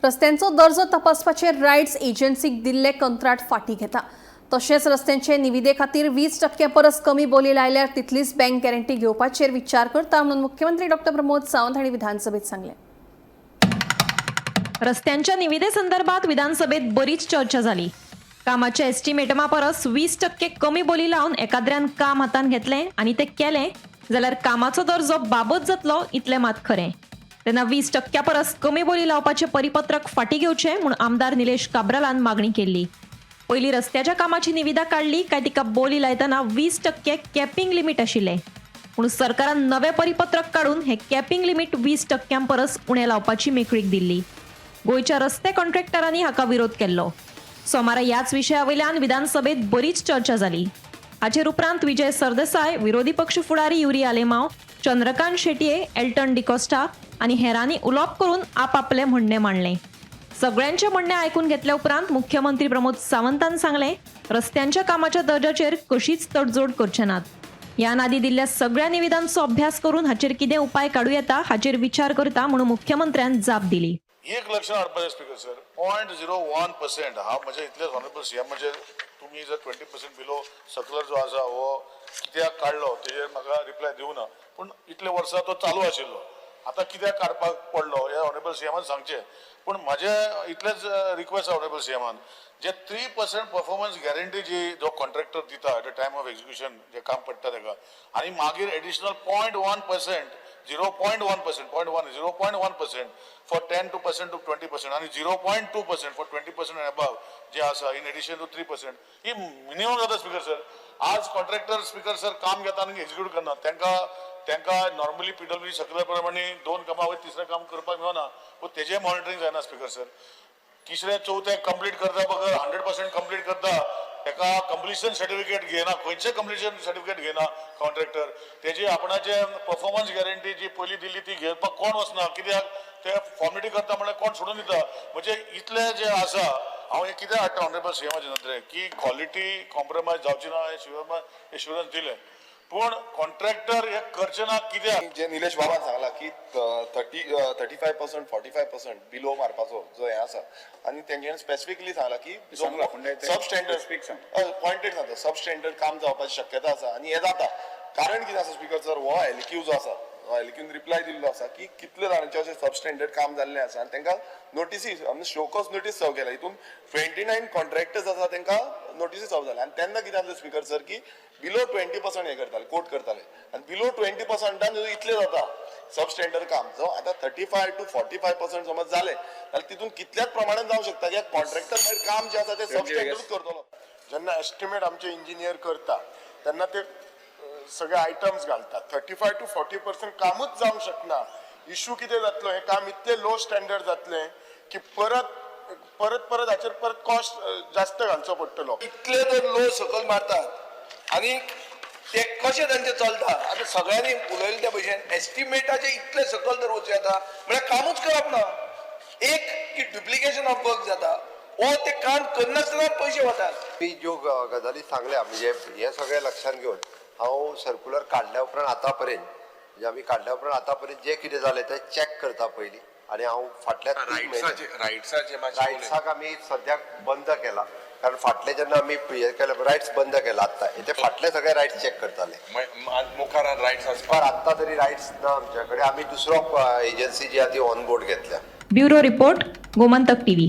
रस्त्यांचो दर्जो तपासपाचे रायट्स एजन्सीक दिल्ले कंत्राट फाटीं घेता. तशेंच रस्त्यांचे निविदे खातीर 20% परस कमी बोली लायल्यार तितलीच बँक गॅरंटी घेवपाचेर विचार करता म्हणून मुख्यमंत्री डॉक्टर प्रमोद सावंत हांणी विधानसभेत सांगलें. रस्त्यांच्या निविदे संदर्भात विधानसभेत बरीच चर्चा जाली. कामाच्या एस्टिमेटमा परस 20% कमी बोली लावन एकाद्र्यान काम हातान घेतलें आनी तें केलें जाल्यार कामाचो दर्जो बाबत जातलो इतलें मात खरें. तेन्ना 20% परस कमी बोली लावपाचें परिपत्रक फाटीं घेवचें म्हूण आमदार निलेश काब्रालान मागणी केल्ली. पयलीं रस्त्याच्या कामाची निविदा काडली काय तिका बोली लायतना 20% कॅपिंग लिमीट आशिल्लें. पूण सरकारान नवें परिपत्रक काडून हें कॅपिंग लिमीट 20% परस उणें लावपाची मेकळीक दिल्ली. गोंयच्या रस्ते कॉन्ट्रॅक्टरांनी हाका विरोध केल्लो. सोमारा ह्याच विशया वयल्यान विधानसभेत बरीच चर्चा जाली. हाचेर उपरांत विजय सरदेसाय, विरोधी पक्ष फुडारी युरी आलेमाव, चंद्रकांत शेटये, एल्टन डिकॉस्टा आनी हेरांनी उलोवप करून आपापलें म्हणणें मांडलें. सगळ्यांचें म्हणणें आयकून घेतल्या उपरांत मुख्यमंत्री प्रमोद सावंतान सांगलें, रस्त्यांच्या कामाच्या दर्जाचेर कशीच तडजोड करचे नात. ह्या आदीं दिल्ल्या सगळ्या निविदांचो अभ्यास करून हाचेर कितें उपाय काडूं येता हाचेर विचार करता म्हणून मुख्यमंत्र्यान जाप दिली. एक लक्षात हाडपाचें, speaker sir, 0.01% हा म्हणजे इतलेच. ऑनरेबल सीएम, म्हणजे तुमी जर 20% बिलो सर्कुलर जो आसा हो कित्याक काडलो तेजेर म्हाका रिप्लाय दिवना. पूण इतले वर्सां तो चालू आशिल्लो, आतां कित्याक काडपाक पडलो हें ऑनरेबल सीएमान सांगचें. पूण म्हाजें इतलेंच रिक्वेस्ट ऑनरेबल सीएमान, जे 3% परफॉर्मन्स गॅरंटी जी जो कॉन्ट्रॅक्टर दिता at the time of execution, जे काम पडटा ताका, आनी मागीर additional 0.1%, 0.1%, 0.1, 0.1% for 10 to percent to 20% आणि 0.2% for 20% and above जे आसा, in addition to 3%, he minimum जाता. स्पीकर सर, आज कॉन्ट्रॅक्टर, स्पीकर सर, काम घेता आनी एक्झिक्यूट करना. तांकां नॉर्मली पीडब्ल्यूडी सर्कुलर प्रमाणे दोन कामां वयर तिसरें काम करपाक मेळना, पूण तेजें मॉनिटरींग जायना. स्पीकर सर, तिसरें चवथें कंप्लीट करता बगर, 100% कंप्लीट करता, तेका कंप्लिशन सर्टिफिकेट घेना, खंयचें कंप्लिशन सर्टिफिकेट घेना कॉन्ट्रॅक्टर. तेजी आपणाचे परफॉर्मन्स गॅरंटी जी पयलीं दिल्ली ती घेवपाक कोण वचना. कित्याक? ते फॉर्मेलिटी करता म्हणल्यार कोण सोडून दिता. म्हणजे इतलें जें आसा, हांव हें कितें हाडटा ऑनरेबल सीएमाच्या नदरेक की क्वॉलिटी कॉम्प्रोमायज जावची ना हें शिवर एश्युरन्स दिलें, पूण कॉन्ट्रॅक्टर हे करचे ना कित्याक? जे निलेश बाबान सांगला की 30, 35%, 45% बिलो मारपाचो जो हे आसा आनी तेंच्यानी स्पेसिफिकली सांगला की सांगला, पूण ते सब स्टँडर्ड specific सांग. पॉइंटेड सांगता, सब स्टँडर्ड काम जावपाची शक्यता आसा आनी हे जाता. कारण कितें आसा, स्पीकर सर, हो एलक्यू जो आसा, हो एलक्यून रिप्लाय दिल्लो आसा की कितले जाणांचे अशें सब स्टँडर्ड काम जाल्लें आसा आनी तांकां नोटीसी, शोकॉज नोटीस सर्व केल्या. हितून 29 कॉन्ट्रॅक्टर्स आसा, तांकां नोटीसी सर्व जाल्या. आनी तेन्ना कितें आसलें, स्पीकर सर, की बिलो 20% हे करताले, कोट करताले आनी बिलो 20%न इतलें जाता सब स्टँडर्ड काम. जो आतां 35 to 45% समज जालें जाल्यार तितून कितल्याच प्रमाणान जावंक शकता कित्याक कॉन्ट्रॅक्टर मागीर काम जें आसा तें सब स्टँडर्डूच करतलो. जेन्ना एस्टिमेट आमचे इंजिनियर करता तेन्ना ते सगळे आयटम्स घालतात. 35 to 40% कामूच जावंक शकना. इशू कितें जातलो, हें काम इतलें लो स्टँडर्ड जातलें की परत परत परत हाचेर परत कॉस्ट जास्त घालचो पडटलो. इतले जर लो सकयल मारतात आनी ते कशें तांचें चलता? आतां सगळ्यांनी उलयले त्या भशेन, एस्टिमेटाचे इतले सकयल जर वचूं येता म्हळ्यार कामूच करप ना. एक की डुप्लिकेशन ऑफ वर्क जाता वो ते काम करनासतना पयशे वतात. मी ज्यो गजाली सांगल्या, म्हणजे हे सगळें लक्षात घेवन हांव सर्कुलर काडल्या उपरांत आतां पर्यंत, म्हणजे आमी काडल्या उपरांत आतां पर्यंत जे कितें जालें तें चॅक करता पयलीं आनी हांव फाटल्या 3 म्हयने रायट्साचे रायट्साचे. रायट्साक आमी सद्याक बंद केला, कारण फाटले जेन्ना आमी हे केले, रायट्स बंद केला. आत्तां ते फाटले सगळे रायट्स चॅक करताले. मुखार रायट्स. पण आत्तां तरी रायट्स ना आमच्या कडेन. आमी दुसरो एजन्सी जी आहा ती ऑन बोर्ड घेतल्या. Bureau report, Gomantak TV.